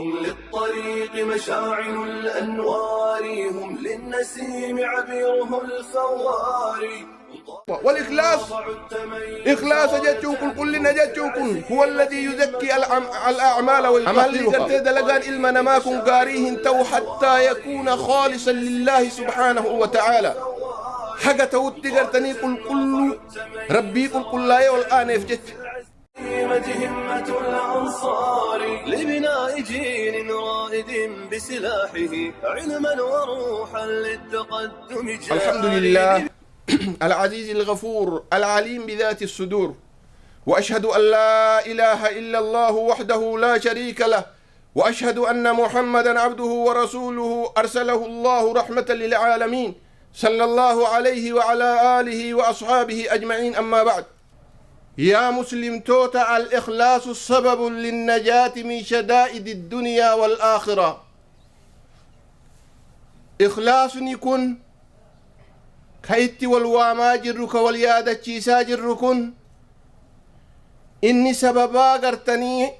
هم للطريق مشاعل الأنوار، هم للنسيم عبيره الفوار. والإخلاص، إخلاص jechuun qulqullina jechuun kun هو الذي يزكي الأعمال ويطهرها. Gartee dalagaan ilma namaa kun gaarii hin ta'u حتى يكون خالصا لله سبحانه وتعالى, haga ta'utti gartanii qulqulluu Rabbii qulqullaa'ee ol aaneef jecha. همة الأنصار لبناء جيل رائد بسلاحه علما وروحا للتقدم جاري. الحمد لله العزيز الغفور العليم بذات الصدور، واشهد ان لا اله الا الله وحده لا شريك له، واشهد ان محمدا عبده ورسوله، ارسله الله رحمه للعالمين، صلى الله عليه وعلى اله واصحابه اجمعين. اما بعد، يا مسلمtoota، الاخلاص سبب للنجاه من شدائد الدنيا والاخره. اخلاصني kun ka itti wal waamaa jirru, ka wal yaadachiisaa jirru kun, inni sababaa gartanii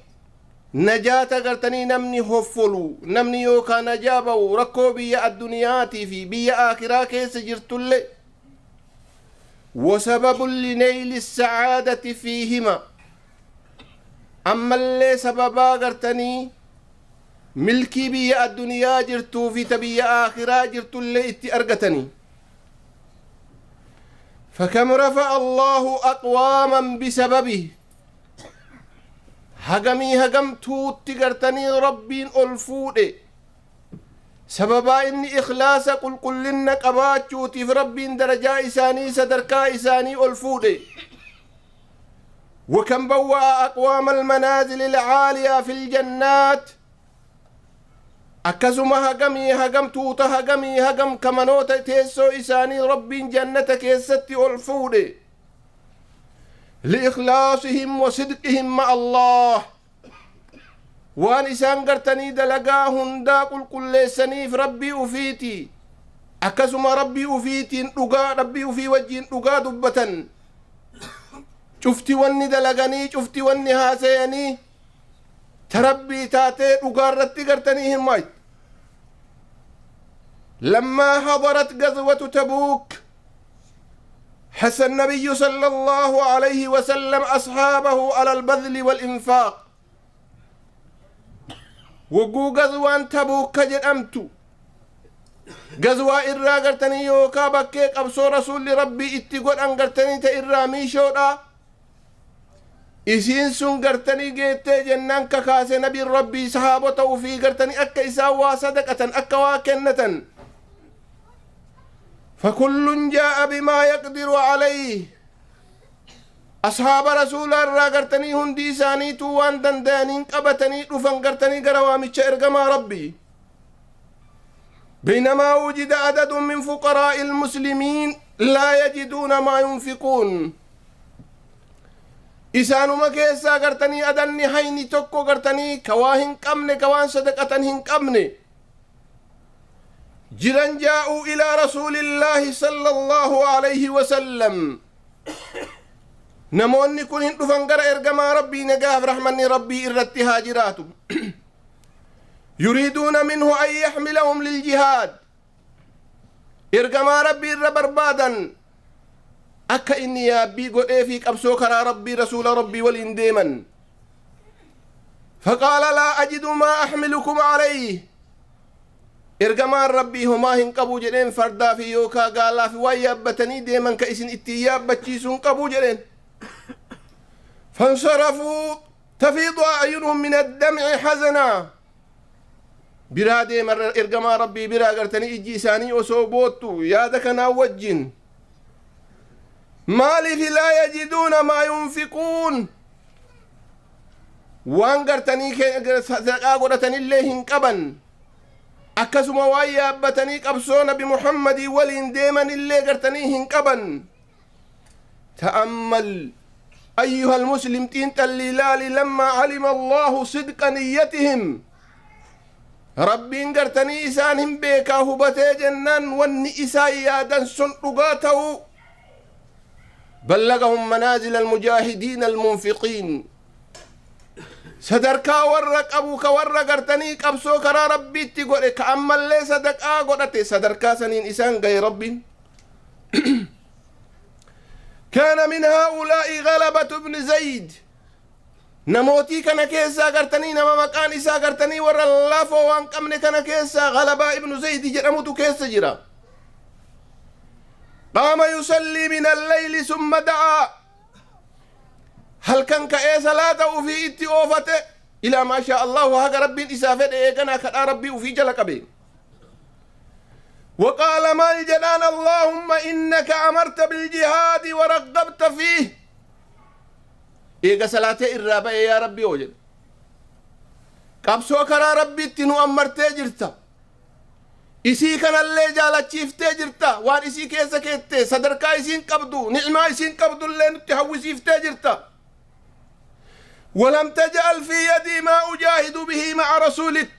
najaata gartanii namni hoffolu, namni yookaan najaa ba'u rakkoo biyya adduniyaatii fi biyya aakiraa keessa jirtulle, وسبب لنيل السعادة فيهما. Ammallee sababaa gartanii milkii biyya addunyaa jirtuu fi ta biyya aakiraa jirtullee itti argatanii. فكم رفع الله أقواما بسببه. Hagamii hagamtuutti gartanii Rabbiin ol fuudhe sababaa inni ikhlaasa qulqullinna qabaachuutiif Rabbiin darajaa isaanii, sadarkaa isaanii ol fuudhe. وكم بوأ أقوام المنازل العالية في الجنات. Akkasuma hagamii hagam tuuta, hagamii hagam kamanoota teessoo isaanii Rabbiin jannata keessatti ol fuudhe لإخلاصهم وصدقهم مع الله. Waan isaan gartanii dalagaa hundaa qulqulleessaniif Rabbii ufiiti, akkasuma Rabbii ufiitiin dhugaa, Rabbii ufii wajjiin dhugaa dubbatan. Cufti wanni dalaganii, cufti wanni haasayanii ta Rabbii taatee dhugaa irratti gartanii hirmaayt. لما حضرت غزوة تبوك، حث النبي صلى الله عليه وسلم أصحابه على البذل والإنفاق. Wogguu gazwaan Tabuuk ka jedhamtu, gazwaa irraa gartanii yookaa bakkee qabsoo Rasuulli Rabbii itti godhan gartanii ta irraa miishoodha isiin sun gartanii geettee jennaan, kakaase Nabiin Rabbii sahaabota ufii gartanii akka isaan waa sadaqatan, akka waa kennatan. فكل جاء بما يقدر عليه. Ashaaba Rasuula irraa gartanii hundi isaaniituu waan danda'aniin qabatanii dhufan gartanii gara waamicha ergamaa Rabbii. بينما وجد عدد من فقراء المسلمين لا يجدون ما ينفقون. Isaanuma keessaa gartanii adanni hayni tokko gartanii ka waa hin qabne, ka waan sadaqatan hin qabne jiran. جاءوا إلى رسول الله صلى الله عليه وسلم. Namoonni kun hin dhufan gara ergamaa Rabbii, nagaaf rahmanni Rabbii irratti haa jiraatu, يريدون منه أن يحملهم للجهاد. Ergamaa Rabbii irra barbaadan akka inni yaabbii godhee fi qabsoo karaa Rabbii Rasuula Rabbii waliin deeman. فقال لا أجد ما أحملكم عليه. Ergamaan Rabbii homaa hin qabu jedheen, fardaa fi yookaa gaalaa fi waan yaabbatanii deeman ka isin ittiin yaabbachiisuu hin qabu jedheen. فانصرفوا تفيض أعينهم من الدمع حزنا. Biraa deeman ergamaa Rabbii biraa gartanii ijji isaanii osoo boottu yaada kanaa wajjin. Maaliif? لا يجدون ما ينفقون. Waan gartanii sadaqaa godhatanillee hin qaban, akkasuma waan yaabbatanii qabsoo Nabi Muhammadii waliin deemanillee gartanii hin qaban. تأمل أيها المسلم، xiinxalli ilaali. لما علم الله صدق نيتهم، Rabbiin gartanii isaan hin beekaa hubatee jennaan, wanni isaan yaadan sun dhugaa ta'u, بلغهم منازل المجاهدين المنفقين. Sadarkaa warra qabu ka warra gartanii qabsoo karaa Rabbiitti godhe ka ammallee sadaqaa godhate sadarkaa saniin isaan gaye Rabbiin. Kaana min haa'ulaa'i Ghalabatu ibn Zayd. Namootii kana keessaa gartanii nama maqaan isaa gartanii warra lafoo waan qabne kana keessaa Ghalabaa ibnu Zaydi jedhamutu keessa jira. Qaama yusallii min alleyli summa da'aa. Halkan ka'ee salaata ufii itti oofate ilaa maashaa Allahu haga Rabbiin isaa fedhe eeganaa kadhaa Rabbii ufii jala qabe. وقال مال جنان اللهم إنك أمرت بالجهاد ورغبت فيه eega salaatee irraa ba'e yaa Rabbi oo jedhe qabsoo karaa Rabbiitti nu ammartee jirta isii kanallee jaalachiiftee jirta waan isii keessa keette sadarkaa isiin qabdu ni'maa isiin qabdullee nutti hawwisiiftee jirta. ولم تجعل في يدي ما أجاهد به مع رسولك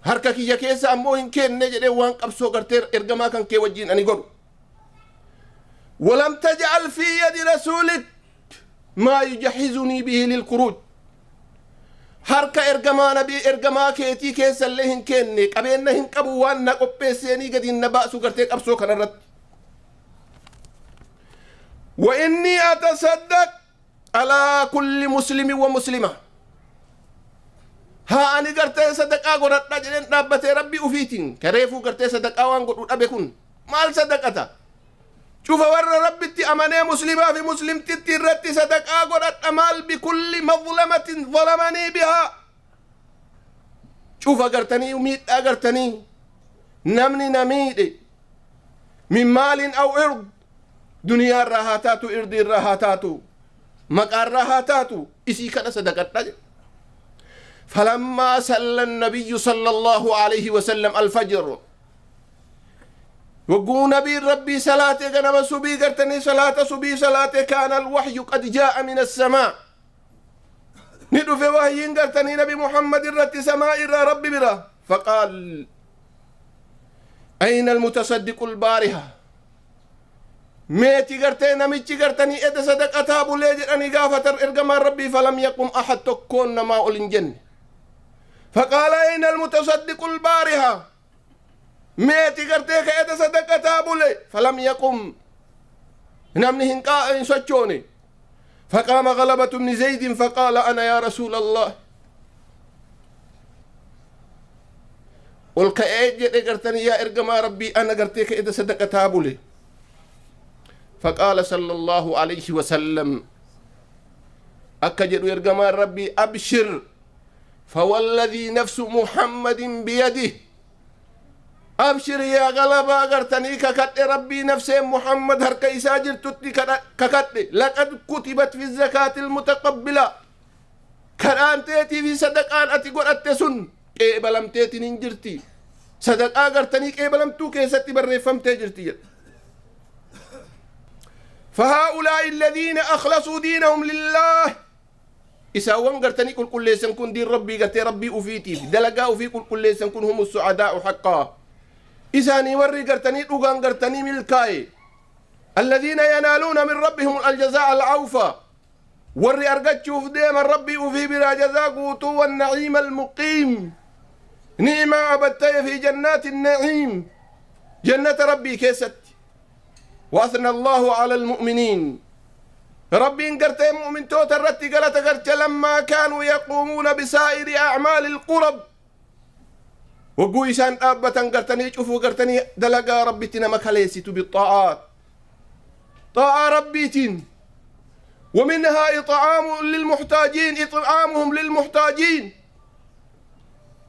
harka kiyya keessa ammoo hin kenne jedhee waan qabsoo gartee ergamaa kan kee wajjiin ani godhu. ولم تجعل في يد رسولك ما يجهزني به للخروج harka ergamaa nabii ergamaa keetii keessa illee hin kenne qabeenya hin qabu waan na qopheesseenii gadi na baasu gartee qabsoo kanarratti. وإني أتصدق على كل مسلم ومسلمة haa ani gartee sadaqaa godhadha jedheen dhaabbatee Rabbii ufiitiin kareefuu gartee sadaqaa waan godhu dhabe kun maal sadaqata cufa warra Rabbitti amanee muslimaa fi muslimtitti irratti sadaqaa godhadha maal bikulli mazlamatin zalamanii bihaa cufa gartanii miidhaa gartanii namni na miidhe min maalin aw ird duniyaa irraa haa taatu irdii irraa haa taatu maqaa irraa haa taatu isii kana sadaqadha jedhe. فلما صلى النبي صلى الله عليه وسلم الفجر وقو نبي ربي صلاة غنم سبي قرتني صلاة سبي صلاة كان الوحي قد جاء من السماء ندف وحي قرتني نبي محمد الرت سماء ربي برا فقال أين المتصدق البارحة meeti gartee namichi gartanii eda sadaqataa bulee jedhanii gaafatan ergamaan Rabbii. فلم يقم أحد tokkoon namaa ol hin jenne. فقال أين المتصدق البارحة meeti gartee ka eda sadaqataa bule. فلم يقم namni hin hin sochoone. فقام غلبة بن زيد فقال أنا يا رسول الله ol ka'ee jedhe gartanii yaa ergamaa Rabbii ana gartee ka eda sadaqataa bule. فقال صلى الله عليه وسلم akka jedhu ergamaan Rabbii أبشر فوالذي نفس محمد بيده أبشر yaa Galabaa gartanii kakadhe Rabbii nafseen Muhammad harka isaa jirtutti kakadhe لقد كتبت في الزكاة المتقبلة kadhaan teetii fi sadaqaan ati godhatte sun qeebalamteetiin hin jirti sadaqaa gartanii qeebalamtuu keessatti barreeffamtee jirti jedhe. فهؤلاء الذين أخلصوا دينهم لله isaawwan gartanii qulqulleessan kun diin Rabbii gartee Rabbii ufiitiif dalagaa ufii qulqulleessan kun هم السعداء حقا isaanii warri gartanii dhugaan gartanii milkaa'e. الذين ينالون من ربهم الجزاء الأوفى warri argachuuf deeman Rabbii ufii biraa jazaa guutuu والنعيم المقيم ni'maa abatta'e في جنات النعيم jannata Rabbii keessatti. وأثنى الله على المؤمنين ربين قرتي مؤمن توتا رتي قالت قرت لما كانوا يقومون بسائر أعمال القرب وقو إسان أبتا قرتني شوفوا قرتني دلقا ربتنا مكاليسيتو بالطاعات طاعة ربيتين ومنها إطعام للمحتاجين إطعامهم للمحتاجين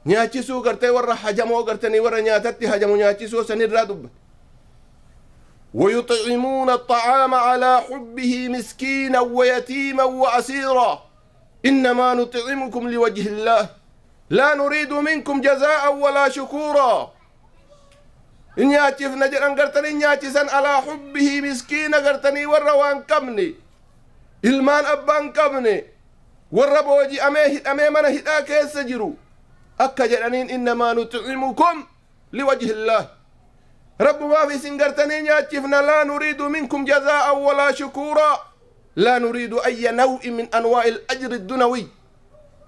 nyaachisuu gartee warra hajamoo gartanii warra nyaatatti hajamu nyaachisuu sanirraa dubbate. ويطعمون الطعام على حبه مسكينا ويتيما وأسيرا إنما نطعمكم لوجه الله لا نريد منكم جزاء ولا شكورا nyaachifna jedhan gartanii nyaachisan على حبه miskiina gartanii warra waan qabne ilmaan abbaan qabne warra booji'amee hidhamee mana hidhaa keessa jiru akka jedhaniin إنما نطعمكم لوجه الله rabbumaaf isin gartanii nyaachifna لا نريد منكم جزاء ولا شكورا. لا نريد أي نوع من أنواع الأجر الدنوي.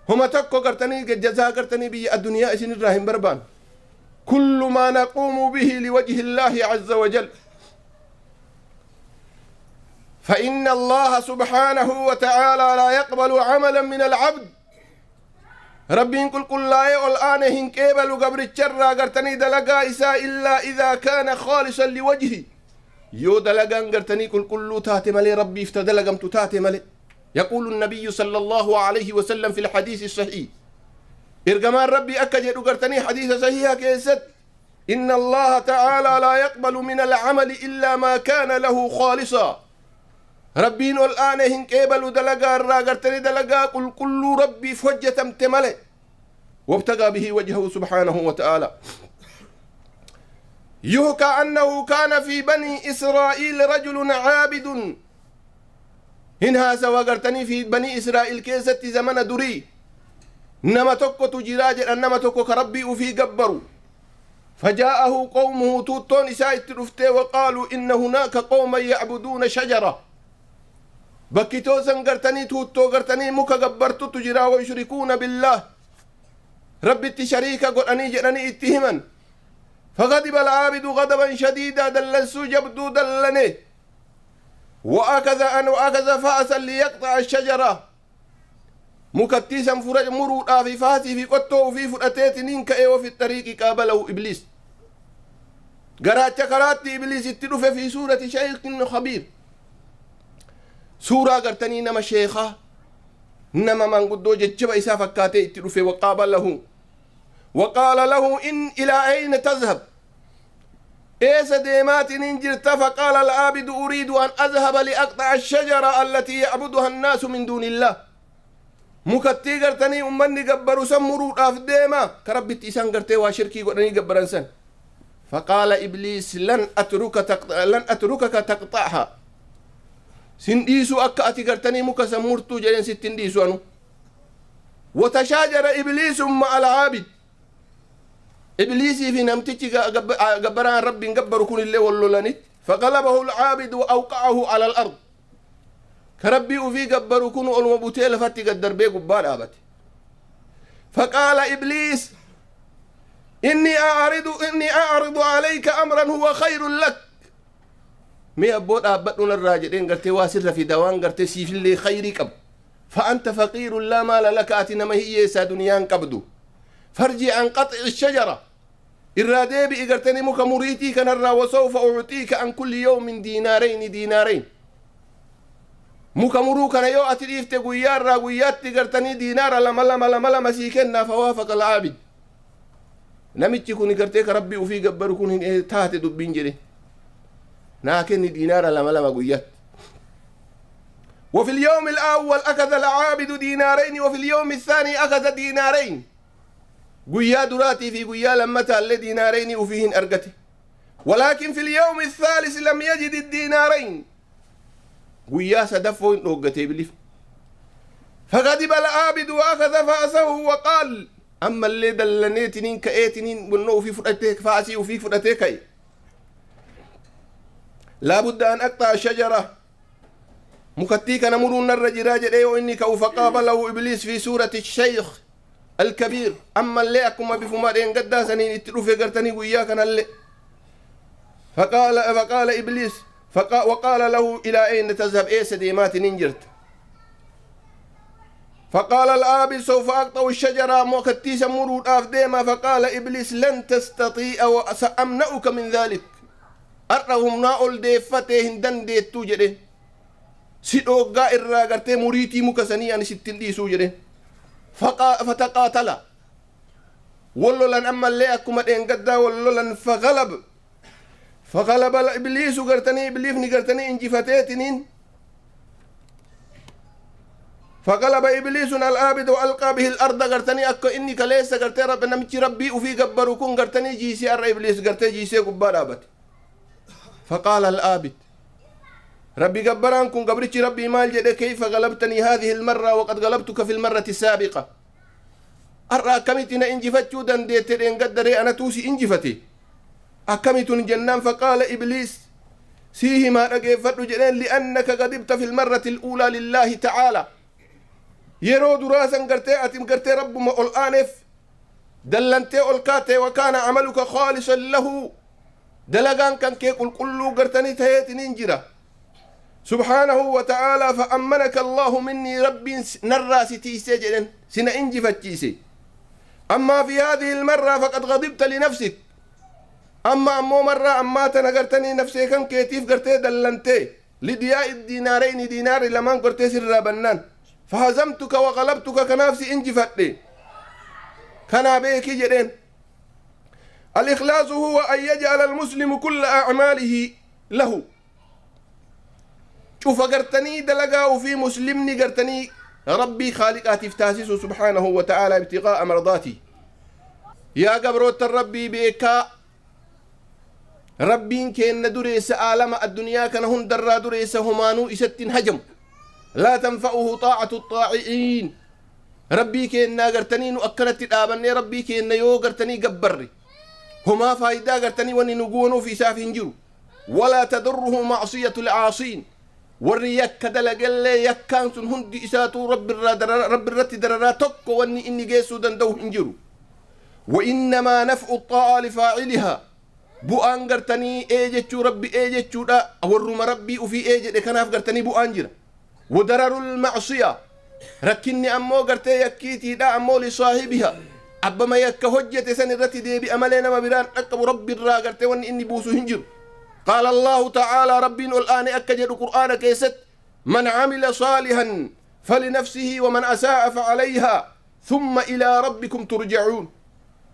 هما تكو قرتني جزاء قرتني بي الدنيا إسن الراهن بربان. كل ما نقوم به لوجه الله عز وجل، فإن الله سبحانه وتعالى لا يقبل عملا من العبد. ربي قل قل لا الآن هنكيبل قبر الشر قرتني دلقا إساء إلا إذا كان خالصا لوجهه. يو دلقان قرتني قل قل تاتي ملي ربي افتدلقم تاتي ملي. يقول النبي صلى الله عليه وسلم في الحديث الصحيح، إرجمان ربي أكجد قرتني حديث صحيح كيست: إن الله تعالى لا يقبل من العمل إلا ما كان له خالصا. ربين الآن هنكيبل دلقا الراقرتني دلقا قل كل ربي فجة تملي وابتغى به وجهه سبحانه وتعالى. يحكى أنه كان في بني إسرائيل رجل عابد. هنها سواقرتني في بني إسرائيل كيست زمن دري نما تكو تجراج نما تكو كربي وفي قبروا. فجاءه قومه توتون إساء الرفته وقالوا إن هناك قوما يعبدون شجرة. بكيتو سنغرتني توتو غرتني مكا قبرتو تجرا ويشركون بالله ربي شريكا قرأني جراني اتهما. فغضب العابد غضبا شديدا دلنسو جبدو دلني وأخذ أن وأخذ فأسا ليقطع الشجرة. مكتيسا فرج مرود في فاسي في قطو في فرأتيت نينك وفي الطريق قابله إبليس. قرأت قرأت إبليس اتلف في سورة شيخ خبير. سورة قرتني نما شيخة نما من قدو جتشب إسا فكاتي اتلف وقابله وقال له إن إلى أين تذهب؟ إيس ديمات إنجرت؟ فقال العابد أريد أن أذهب لأقطع الشجرة التي يعبدها الناس من دون الله. مكتي قرتني أمني قبروا سمروا أفديما كربي تيسان قرتي وشركي قرني قبرنسن. فقال إبليس لن أتركك تقطعها. سنديسو أكا أتي قرتني مكسمرتو جلين ستين ديسو أنو. وتشاجر إبليس مع العابد. إبليسي في نمتك قبران ربي قبر كل اللي واللولانيت. فغلبه العابد وأوقعه على الأرض. كربي وفي قبر كن المبوتيل فتي قدر بي قبال آبت. فقال إبليس إني أعرض عليك أمرا هو خير لك. مي أبوت أبتنا الراجلين قرتي واسر في دوان قرتي سيف اللي خيري قب. فأنت فقير لا مال لك أتنا ما هي دنيان قبدو. فارجع عن قطع الشجرة الرادي بإقرتني مك مريتي كنرى وسوف أعطيك عن كل يوم دينارين دينارين. مك مروك أنا يو أتريف تقويار راقويات تقرتني دينار لما لما لما لما سيكنا. فوافق العابد. نمتي كوني قرتيك ربي وفي قبر كوني تحت دبين جري ناكن دينار لما لما قويات. وفي اليوم الأول أخذ العابد دينارين وفي اليوم الثاني أخذ دينارين. قويا دراتي في قويا لما تال دينارين وفيهن أرقته. ولكن في اليوم الثالث لم يجد الدينارين. قويا سدفون رقته بلف. فغضب العابد وأخذ فأسه وقال أما اللي دلنيتنين كأيتنين ونو في فرأتك فأسي وفي فرأتك لابد أن أقطع الشجرة. مكتيك نمرون الرجراج وإني فقابله إبليس في سورة الشيخ الكبير. أما اللي أكما بفمارين قد سنين اتلوفي قرتني وإياك اللي. فقال إبليس وقال له إلى أين تذهب؟ إيه سديمات ننجرت. فقال العابد سوف أقطع الشجرة مكتيس مرود أفديما. فقال إبليس لن تستطيع وسأمنعك من ذلك. أرهم ناول ديفته هندن ديتو جده سيدوغا إرى قرتي مريتي مكسني أن ستين ديسو جده. فتقاتل ولولن أما اللي أكما إن قدا ولولن فغلب الإبليس قرتني إبليس نقرتني إن جفتاتنين. فغلب إبليس العابد وألقى به الأرض قرتني أكو إني كليس قرتي رب نمشي ربي وفي قبر وكون قرتني جيسي أر إبليس قرتي جيسي قبار آبت. فقال العابد ربي قبران كن قبرتي ربي مال جد كيف غلبتني هذه المرة وقد غلبتك في المرة السابقة. أرى كمتنا إن جفتشو دنديت إن قدري أنا توسي إن جفتي أكمتن جنان. فقال إبليس Sii himaa, dhageeffadhu jedheen. Li'annaka gadibta fi lmarrati luulaa lillaahi ta'aalaa. Yeroo duraa san gartee ati gartee Rabbuma ol aaneef dallantee ol kaate. Wakaana camaluka khaalisan lahu, dalagaan kan kee qulqulluu gartanii taheetiniin jira subhaanahu wa ta'aalaa. Fa ammanaka Allaahu minnii, Rabbiin narraa si tiisee jedhen, sina injifachiise. Ammaa fi haadhihi ilmarraa faqad gadibta linafsik. Amma ammoo marraa ammaa tana gartanii nafsee kan keetiif gartee dallantee, lidiyaa'i diinaareyni, diinaari lamaan gartee sirraa bannaan, fahazamtuka wa galabtuka, kanaaf si injifadhe, kanaa beeki jedheen. الإخلاص هو أن يجعل المسلم كل أعماله له. شوف قرتني دلقا في مسلمني قرتني ربي خالقاتي تاسسه سبحانه وتعالى ابتغاء مرضاتي. يا قبروت ربي بيكا، ربين كين دريس عالم الدنيا كان هن درا دريس همانو إستن هجم، لا تنفعه طاعة الطاعين. ربي كين قرتني نؤكلت الآبني ربي كين يو قرتني قبري هما فايدة قرتني وني نقونو في ساف جرو، ولا تضره معصية العاصين. Warri yakka dalagallee yakkaan sun hundi isaatuu Rabbi irratti dararaa tokko wanni inni geessuu danda'u hin jiru. وإنما نفع الطاعة لفاعلها. Bu'aan gartanii ee jechuu Rabbi ee jechuudha warruma Rabbii ufii ee jedhe, kanaaf gartanii bu'aan jira. وضرر المعصية, rakkinni ammoo gartee yakkiitiidha ammoo لصاحبها, abbama yakka hojjete san irratti deebi'a malee nama biraan dhaqqabu, Rabbi irraa gartee wanni inni buusu hin jiru. قال الله تعالى, ربين الآن أكجد قرآن كيست: من عمل صالحا فلنفسه ومن أساء فعليها ثم إلى ربكم ترجعون.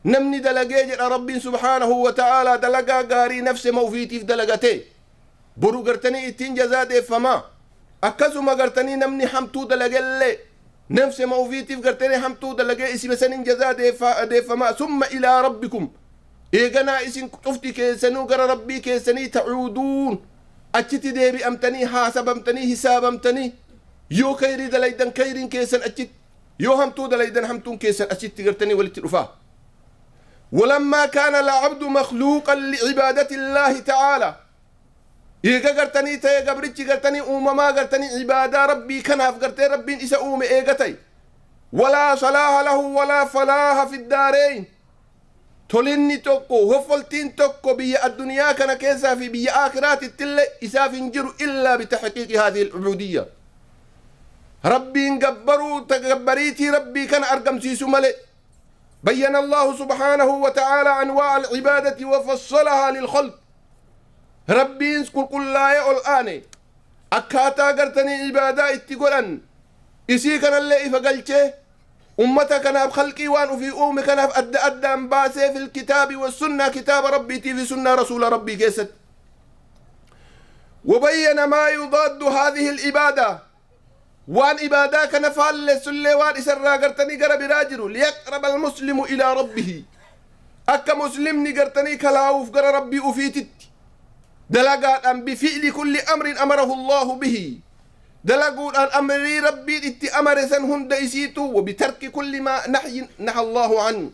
Namni dalagee jedha Rabbiin subhaanahu wa ta'aalaa, dalagaa gaarii nafse mawfiitiif dalagatee boru gartanii ittiin jazaa deeffamaa. Akkasuma gartanii namni hamtuu dalagellee nafse mawfiitiif gartanii hamtuu dalagee isima sanin jazaa deeffamaa. ثم إلى ربكم, eeganaa isin cufti keessanuu gara Rabbii keessanii تعودون, achitti deebi'amtanii, haasabamtanii, hisaabamtanii. Yoo kayrii dalaydan kayriin keessan achitti, yoo hamtuu dalaydan hamtuun keessan achitti gartanii walitti dhufaa. ولما كان العبد مخلوقا لعبادة الله تعالى, eega gartanii ta'e gabrichi gartanii uumamaa gartanii cibaadaa Rabbii kanaaf gartee Rabbiin isa uume eega ta'e, ولا صلاح له ولا فلاح في الدارين, tolinni tokko hoffoltiin tokko biyya addunyaa kana keessaa fi biyya aakhiraatittillee isaaf hin jiru إلا بتحقيق هذه العبودية, Rabbiin gabbaruu gabbariitii Rabbii kana argamsiisu male. بين الله سبحانه وتعالى أنواع العبادة وفصلها للخلق. Rabbiin qulqullaa'ee ol aane akkaataa gartanii ibaadaa itti godhan isii kanallee ifa galchee ummata kanaaf, khalqii waan ufii uume kanaaf adda addaan baasee, في الكتاب والسنة, kitaaba Rabbiitii fi sunnaa rasuula Rabbii keessatti. وبين ما يضاد هذه العبادة, waan ibaadaa kana faallessullee, waan isarraa gartanii gara biraa jiru. ليقرب المسلم إلى ربه, akka muslimni gartanii kalaa'uuf gara Rabbii ufiititti dalagaadhaan, بفعل كل أمر أمره الله به, dalaguudhaan amrii Rabbiin itti amare san hunda isiitu, وبترك كل ما نحي نهى الله عنه,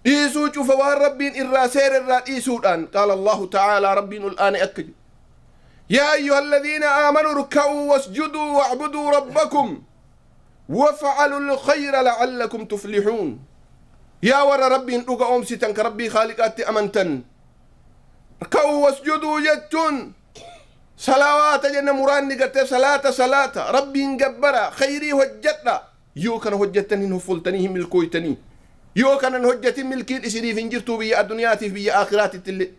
dhiisuu cufa waan Rabbiin irraa seera irraa dhiisuudhaan. قال الله تعالى, Rabbiin ol aane akka jedhu: يا أيها الذين آمنوا اركعوا واسجدوا واعبدوا ربكم وافعلوا الخير لعلكم تفلحون. Yaa warra Rabbiin dhuga oomsitan, ka Rabbii khaaliqaatti amantan, اركعوا واسجدوا jechuun salawaata jenna. Muraanni gartee salaata, salaata Rabbiin gabbara, khayrii hojjedha. Yoo kana hojjettan hin hoffoltanii, hin milkooytanii. Yoo kanan hojjetin milkiin isiniif hin jirtuu biyya addunyaatiif biyya aakhiraatitti illee.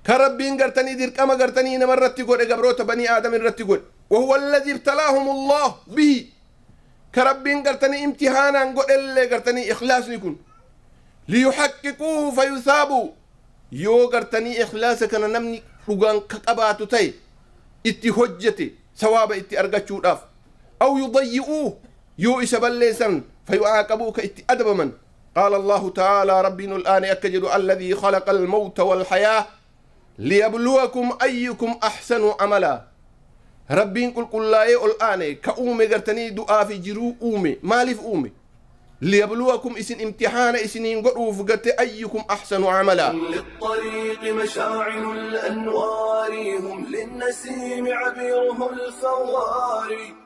Kan Rabbiin gartanii dirqama gartanii namarratti godhe, gabroota banii Aadam irratti godhe. وهو الذي ابتلاهم الله به, ka Rabbiin gartanii imtihaanaan godhellee gartanii ikhlaasni kun, ليحققوه فيثابوا. Yoo gartanii ikhlaasa kana namni dhugaan ka qabaatu ta'e, itti hojjete, sawaaba itti argachuudhaaf. أو يضيعوه, yoo isa balleessan, فيعاقبوا, ka itti adabaman. قال الله تعالى, Rabbiin ol aane akka jedhu: الذي خلق الموت والحياة ليبلوكم أيكم أحسن عملا. Rabbiin qulqullaa'ee ol aane ka uume gartanii du'aa fi jiruu uume maaliif uume? Liyabluwakum isin imtihaana isiniin godhuuf garte ayyukum ahsanu amala. للطريق مشاعل الأنوار هم للنسيم عبيره الفوار.